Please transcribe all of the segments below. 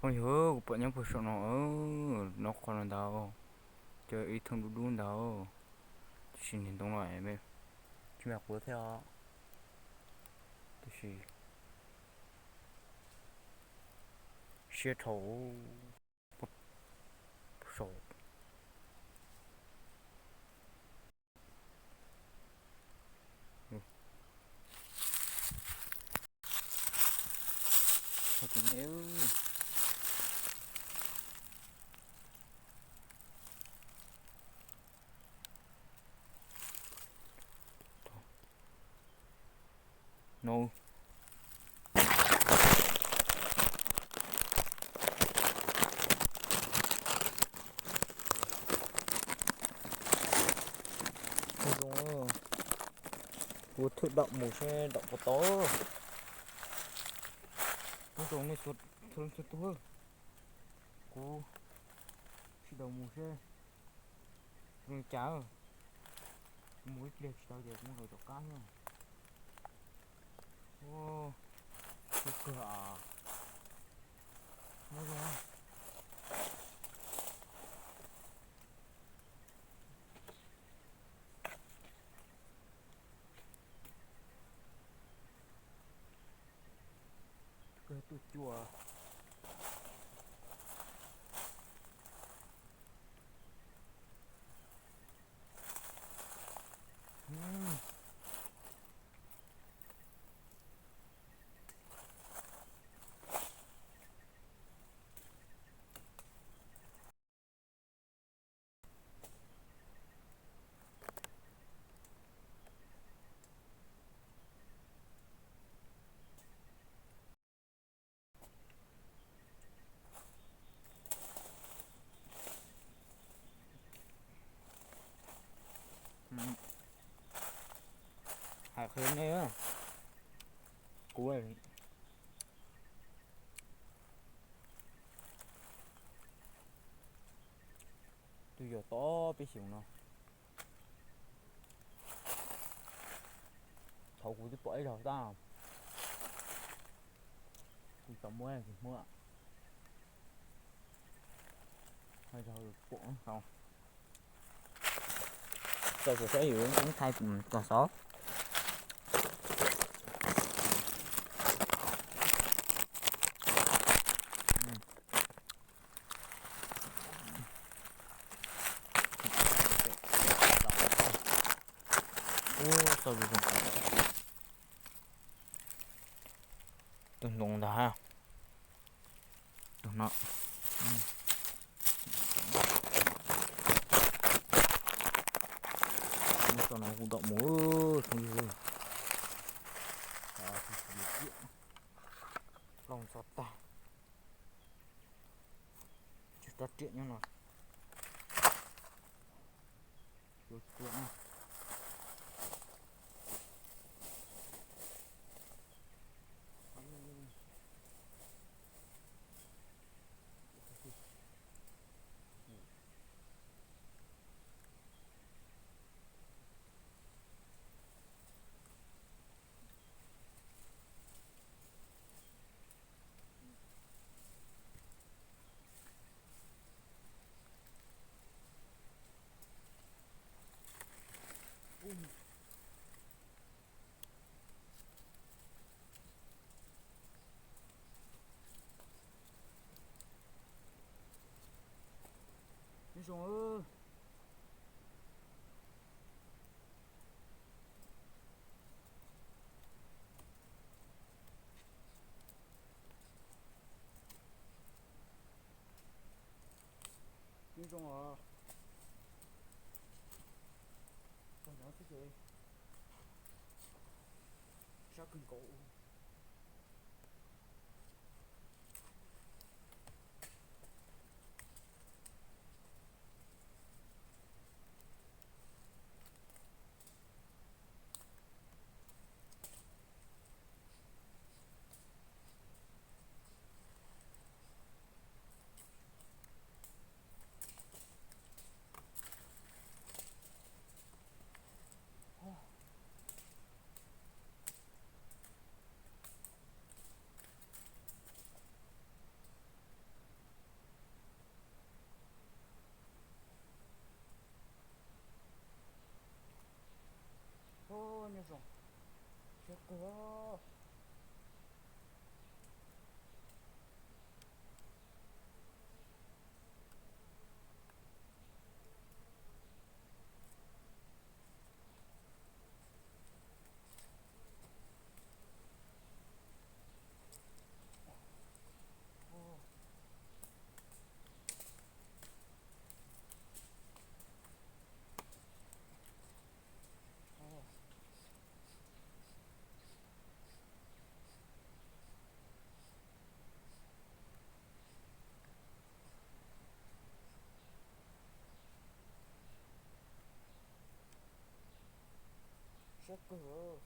Phooj ywg, kuv pom nyob puag saum no, nov qhov no ntag, cov ib thooj dub dub ntag, tab sis niag ntoo no tsis mag quav thiab os, tab sis siab dhau saum. No. Kuv thwm dom mus seb dom puas tau. Nyob zoo nej txhua leej txhua tus, kuv sib nraus mus seb zoo li cas. Kuv mus ib pliag tsis tau ces kuv mus rau tom qab thiab. Ua, kawg kawg as. Nyob zoo. Kawg tuaj cua. Hais qhia nej, kuv twb yog tob peb xyoos no, thaum kuv twb pom ib zaug tab, kuv tau muab tsis muab, ib zaug pom tau. Txawm saib yus thaij txog xov. Ub, txog tus ntoo ntag. Tus no, tus no kuv dom mus, ploog txog tag. Tsis rov riam nyob no. Cuav cuav na. Nyob zoo. Nyob zoo os. Tag nrho xwb ces sab kawg nkaus. Kawg.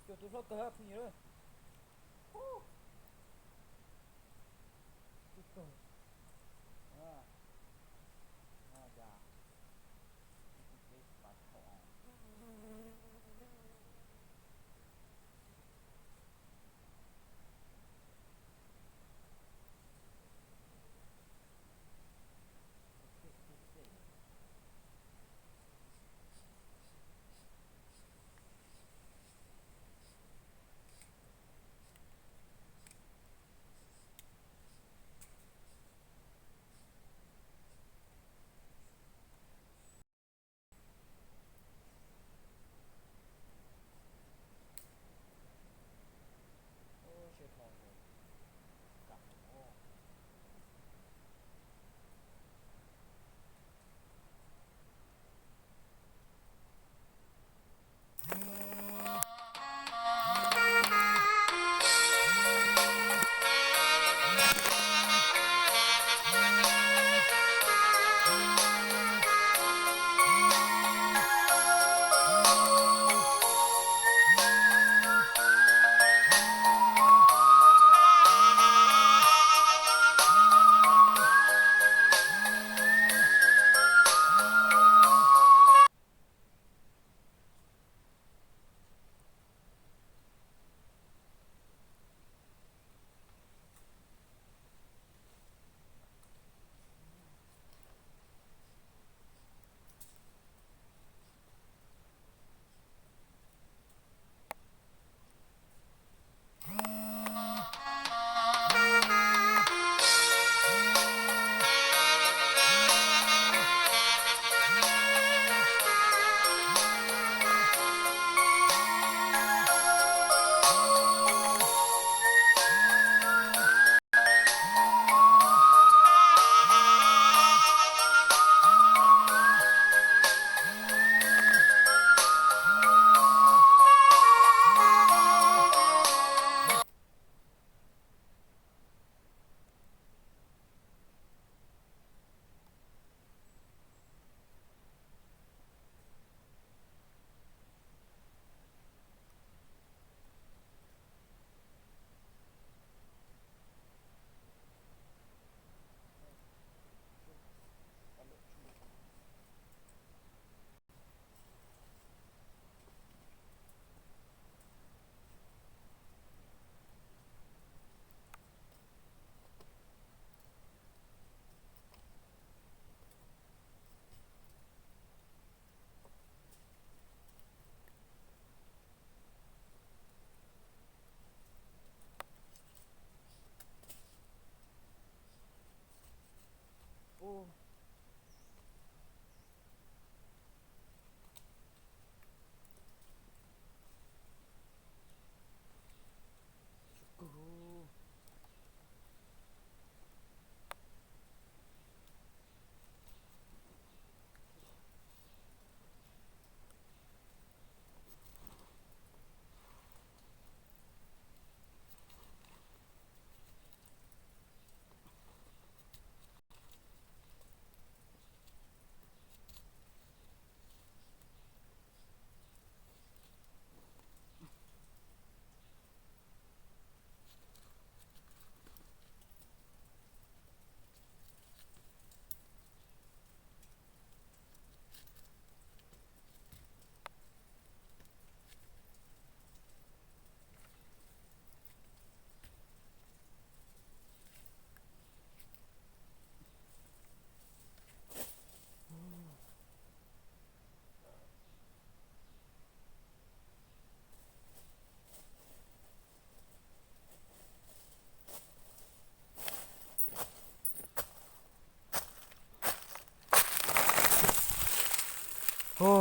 Cuag tus hlob kawg phooj ywg. Tub kawg. Cas peb pas thaum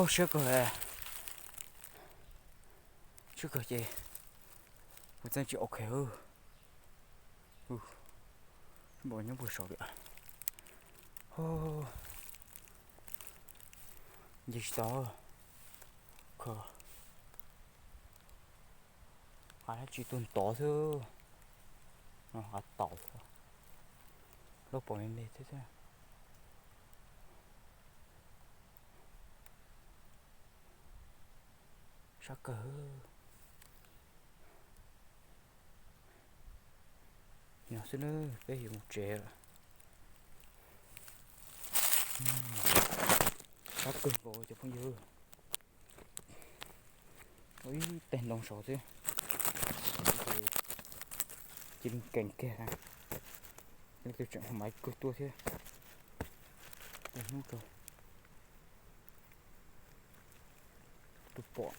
Siab kawg, siab kawg ces kuv txeej tsis ok. Npaum nyob puag saud li. Nce tsis tau. Qav dab tsi tuaj ntov xwb. Qav taus xwb. Lub pom me me thiab xwb. Sab kawg. Nyob xwb na, peb yuav mus tsev lawm. Sab kawg nkaus cov phooj ywg. Ua ib teg ntoo saud xwb. Cia li nkees kiag. Leej twg tseem maiv kawg tuaj thiab. Tus hnub kawg tuaj pom.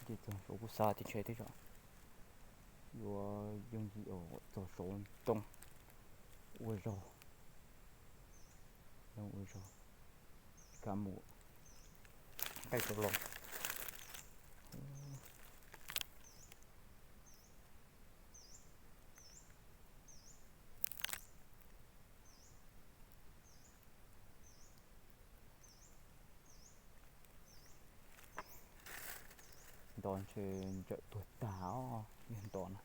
Ces txog saum kuv xav tias ntshe tej zaum yuav yooj yim txog saum ntoo. Ua zog, ua zog, kav mus nqaij rau los. Nto ntshe ntsawm tuag tag os, yog nto na.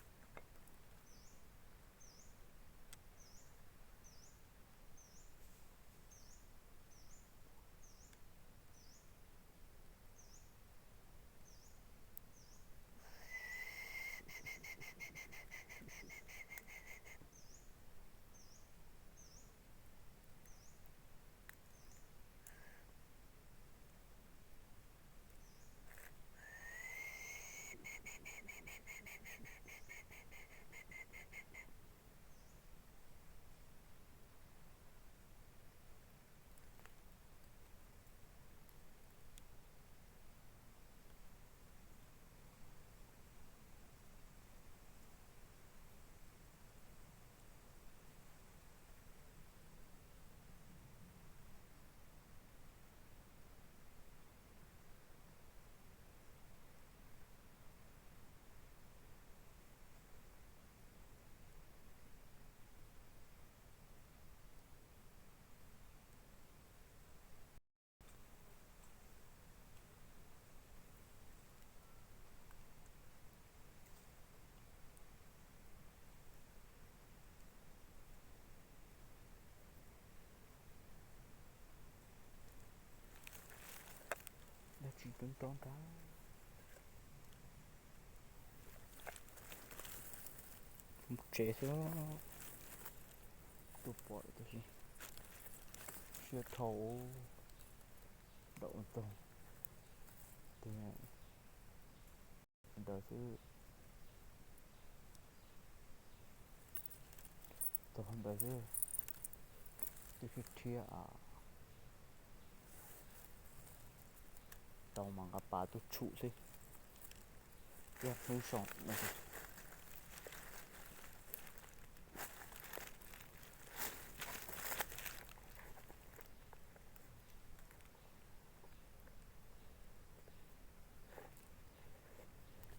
Dab tsi rov rov nrab. Mus tsev xwb. Tuaj pom lawm tab sis siab dhau. Daum tog tiag. Ntawd xwb. Tog ntawd xwb. Twb sib rhiab a. Tau mas nqa pas tuaj tshum xwb. Ib hnub so no.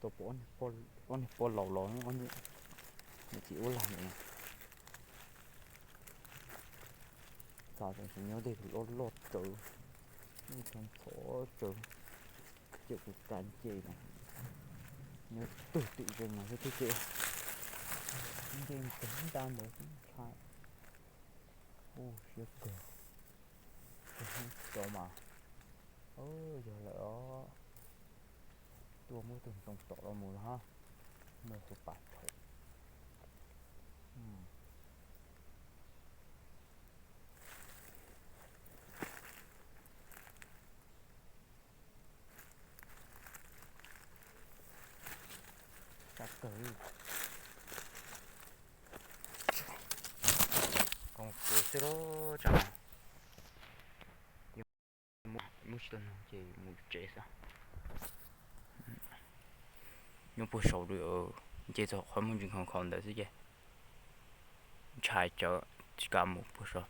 Tau pom ob niag pog laus los, ob niag niam txiv ub lag ntawd. Xav tias nyob dej loj loj tsawv, ntxhov ntxhov tsawv, ces kuv kav nce no, nyob tug tim zeeg no xwb thiab ces nce ntawd nta ntawd xwb ntshai. Ua siab kawg. Cov mas, yog lawm os. Tuaj muab tus ntoo tom los mus los hab. Muaj tus pas thaum. Sab kawg li. Koom kuv xwb lauj tsam. Muab tsis tau no ces mus tsev xwb. Nyob puag saud li, nce txog qhov muaj ntsis nkhaus nkhaus ntawd xwb ces ntshai tsawv, tsis kam mus puag saud.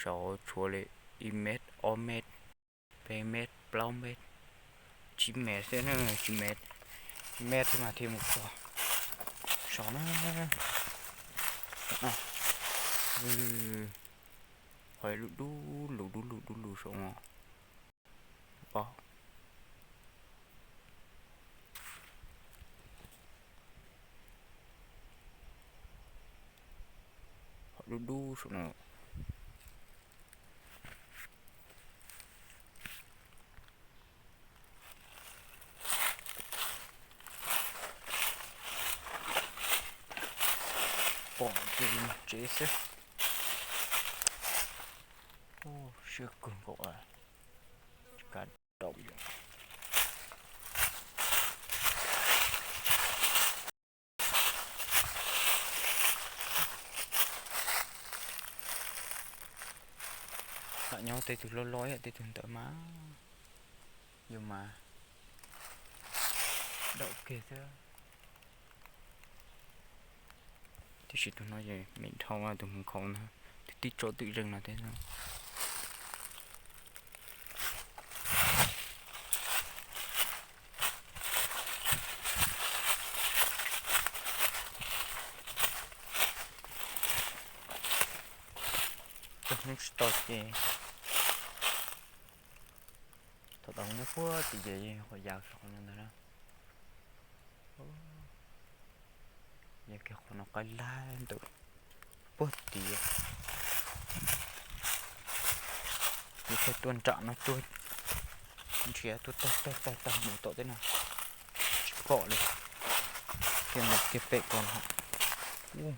Saum tshuav li ib mev, ob mev, peb mev, plaub mev, tsib mev xwb na, tsib mev, tsib mev thiab mas thiaj mus txog saum na. Qhov dub dub lug dub lug dub lug saum no. Pom, qhov dub dub saum no. Pom tus tsev xwb. Siab kawg nkaus, kav daum. Lam nyob tej tug loj loj ib yam tej tug ntawd mas yus mas daum kiag xwb. Tiam sis tus no ces me dhau tus hmoov khaus ntag, twb tib tso twm zeeg no thiab. Txog hnub tsis tau ces thaum tau muab puag tim ces yeej qhov yav saum no ntag na. Yog kiag qhov no qaib lab ntawm puag tim, yus thiaj tuaj nram no tuaj nrhiav tuaj taug taug taug taug mus tom tej no tsis pom li, thiaj mus kiag pem ko no.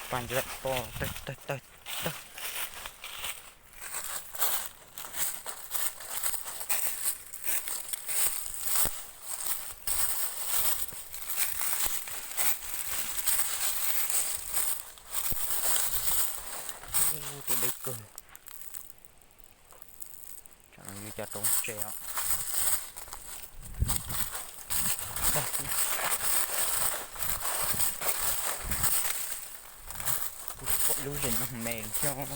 Pas ntsis lawm, tawg tawg tawg tawg. Tus deb kawg. Tsam no yus cas rau tsev os. Kuv pom lub zeem no me thiab, ub,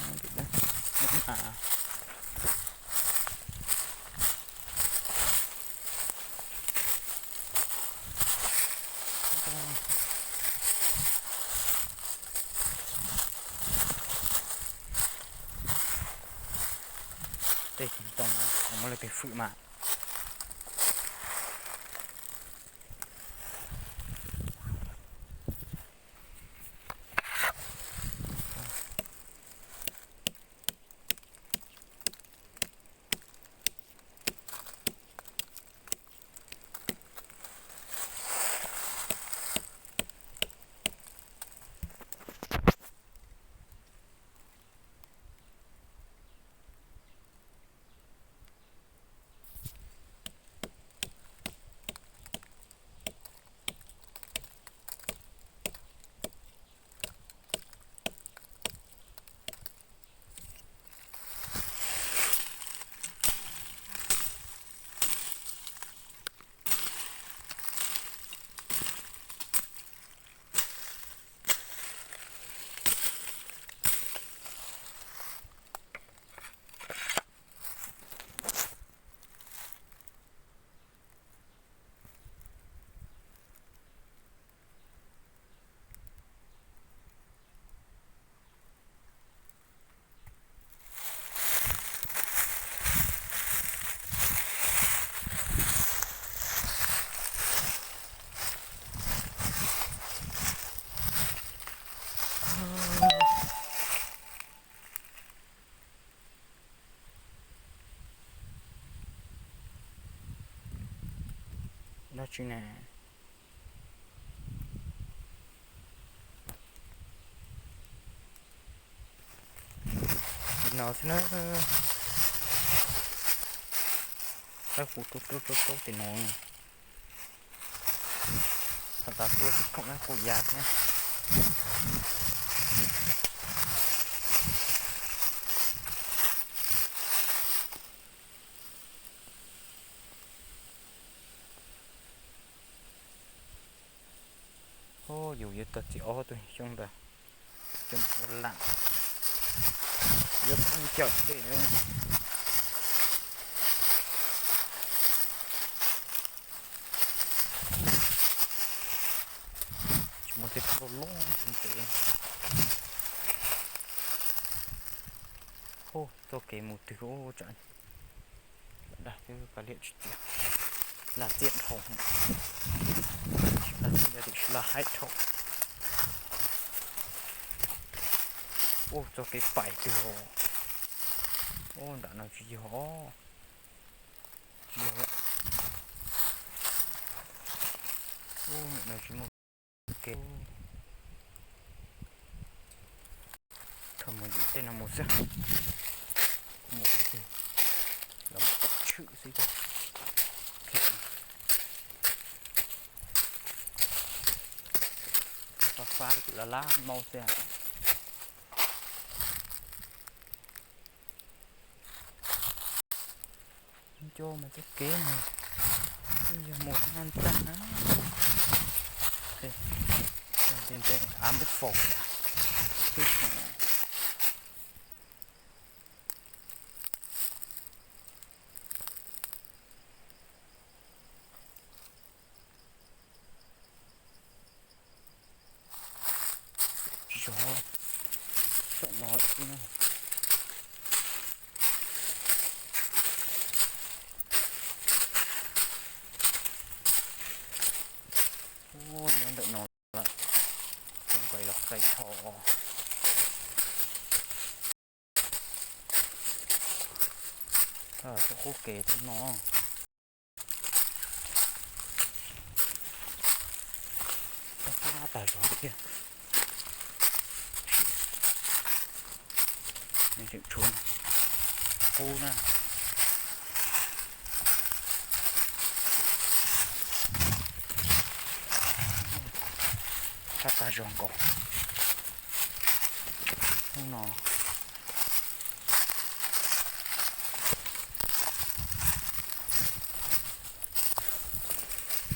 tej tsis tau, muab lawv pem fwm mas. Dab tsi ne? Li no xwb na. Qaib qus rub rub rub rub tim no. Thaum tas tuaj tsis khoom na, kuj ya thiab. Yus yuav tau txiv ob tug xyoob ntawd, coj mus ua lam, yuav khaub ncaws tej. Tsis muaj tej khau loj ntev. Hu, txoj kev mus twg ua tsam dag xwb, kav liam tsis tiag. Laj tiaj dhau, laj tiaj tim laj haib dhau. Ua txoj kev pais twg os. Ua nram no tsis yog os. Tsis yog lawm. Ua no tsis muaj kev. Thaum mus dim tej no mus xwb. Mus qhov twg los mus tom tshwm xwb thiab. Fab fab ces laj laj maub xwb. Nco mas txoj kev no yog mus no ntag na. Nti nti av muab faus. Tsis zov, tom no xwb na. Ua nyob ntawm no lawm, nqis los qis dhau. Txoj qub kev txoj no. Txhob tag zog thiab. Tseem tshuav qub na. Txhob tag zog nkaus. Hnub no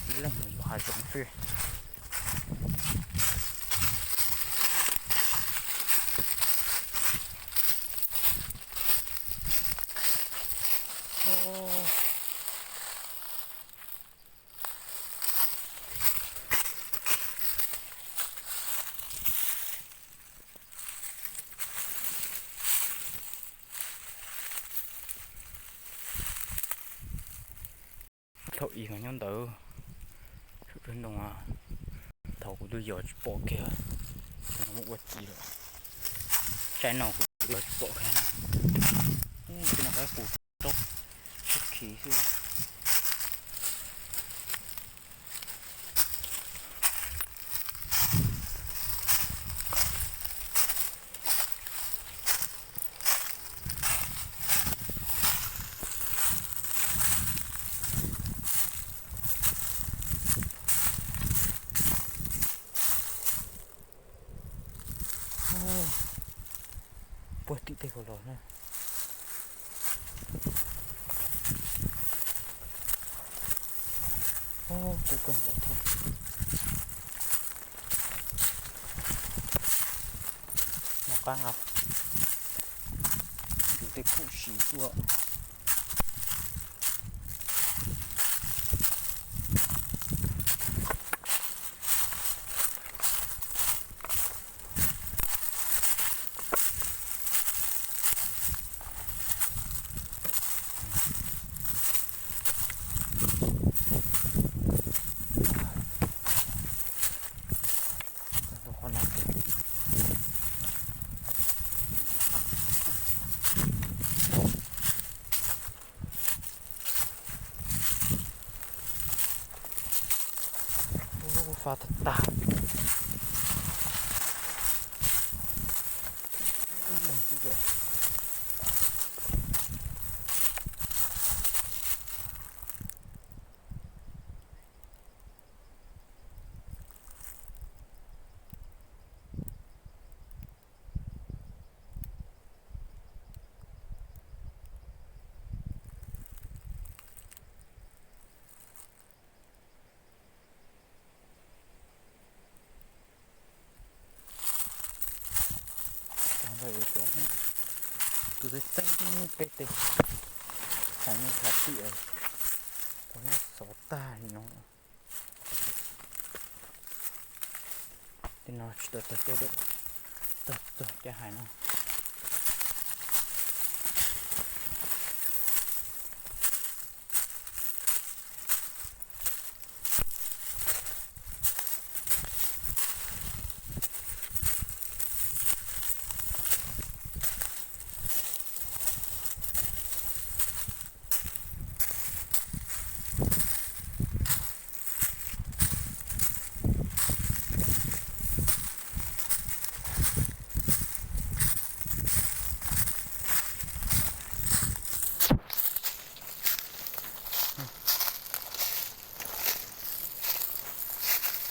ib leeg mus yos hav zoov xwb. Thaum ub nyob ntawd, saum ntoo, thaum kuv twb yos tsis pom kiag, no muab ua ci lawm. Tsaib no kuv yos tsis pom kiag na. Ub, tsis no qab qus rau, sib khi xwb. Puag tim tej hauv los na. Kuv kawg nkaus thiab. Noj qab nqa yus tej khuj siv tuaj. Ub, fab tag tag. Tus txeeb txeeb peb tej tshav nyuj tshav tiam, tus nyob xov tag li no. Tej no tsis tau tag tej, tag txog caj hais no.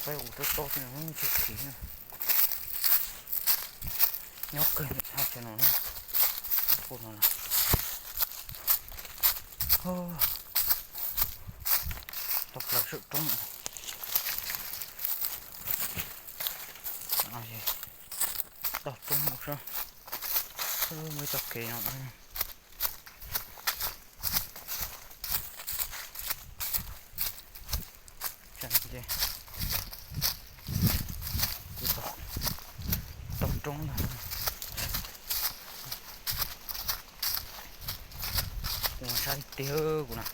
Qaib qus tob tob no tsis khiv na. Nyob kawg ntawm thaj chaw no na. Qus no na. Tau plaws saum roob. Tog roob mus sab, muaj ib tog kev no. Ces kuv tog roob ntag. Kuv sab tiag kuv na.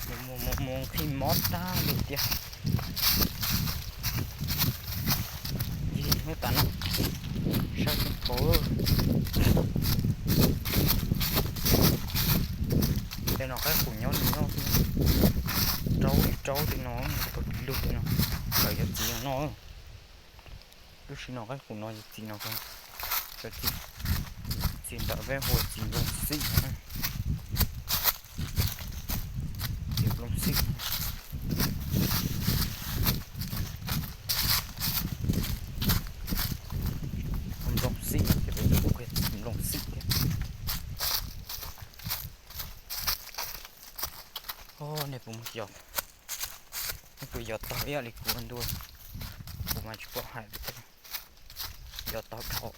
Mus mus mus qhib mob tag li tiag. Ib hnub tas no sab tseem pom. Tej no qaib qus nyob li no, raub li raub tej no, tau lug tej no, kawm yov txiv no. Lub sij no qaib qus no yog txiv no, cov txiv ntawm peb hu ua txiv nplooj xim na. Txiv nplooj xim, nplooj xim ces peb kuj hu txiv nplooj xim thiab. Nej puas, nej puas yos tog ib yam li kuv ntua? Kuv mas tsis pom hais li thiab, yos tog dhau.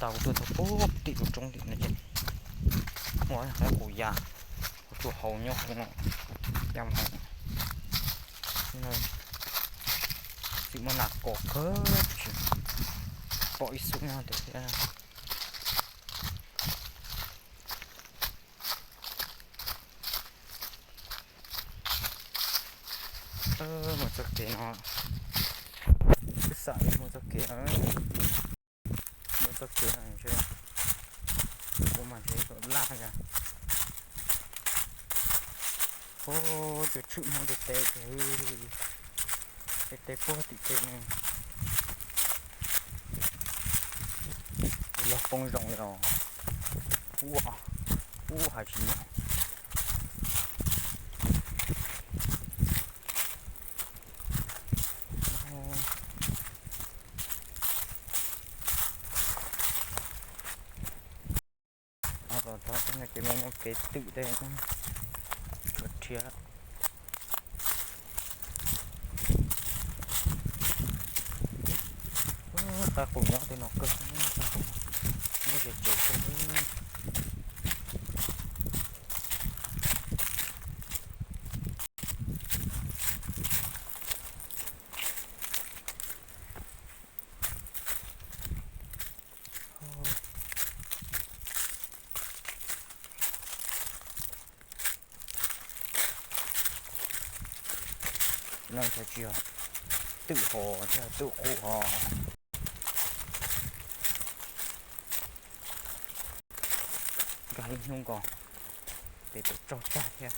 Tau kuv tuaj txog puag tim lub roob tim no ces muaj qaib qus ya, kuv tsuas haus nyob hauv no, ya mus hauv no. Txim muaj nas kos kawg, tsis pom ib xub nyob ntawd thiab. Mus txoj kev no, twb xam li mus txoj kev, mus txoj kev no ntshe kuv mas ntshe kom laj ntag. Ub, cov tshwm Hmoob tes tes, tes tes puag tim tej ne. Los poob zoo li os. Ub, ub, hais tsis nyob. Ces muaj muaj kev twm tej, tshuav rhiav. Qaib qus nyob tej no kawg, muab ze tsev xwb. No tsis yog twm hos, twm qus hos. Nkag ib hnub nkaus, tes tes tsog tag thiab.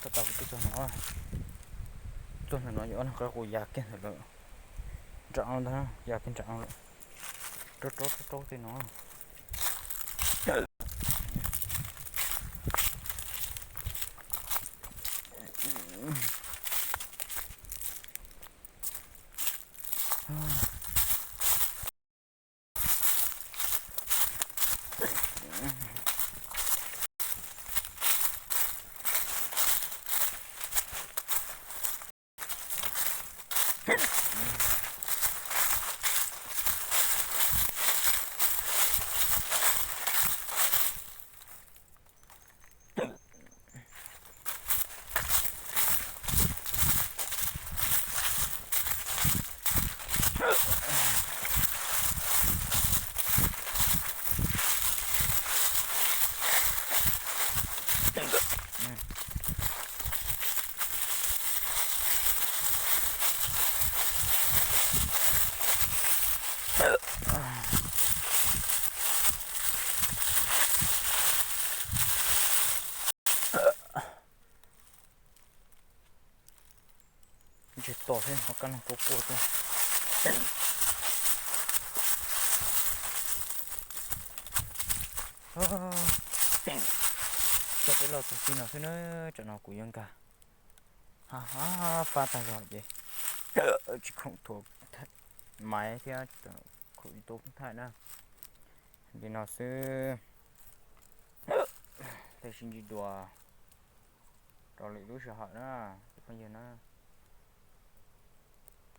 Tab tom kuv tuaj txog no, txog ntawm no yuav ob leeg qaib qus ya kiag ntawm lawm, nram ntag, ya kiag nram lawm, rau rau rau rau tej no. Ntshe tos thiab, ho kab noog quaj quaj tuaj. Coj peb los txog txij no xwb na, tsam no kuv yuav nkag. Ha ha, fab tag zog ces tsis khoom thuav maiv thiab khoom YouTube thaij na. Li no xwb, tej sib ntsib dua rau lwm lub sij hawm na, cov phooj ywg na.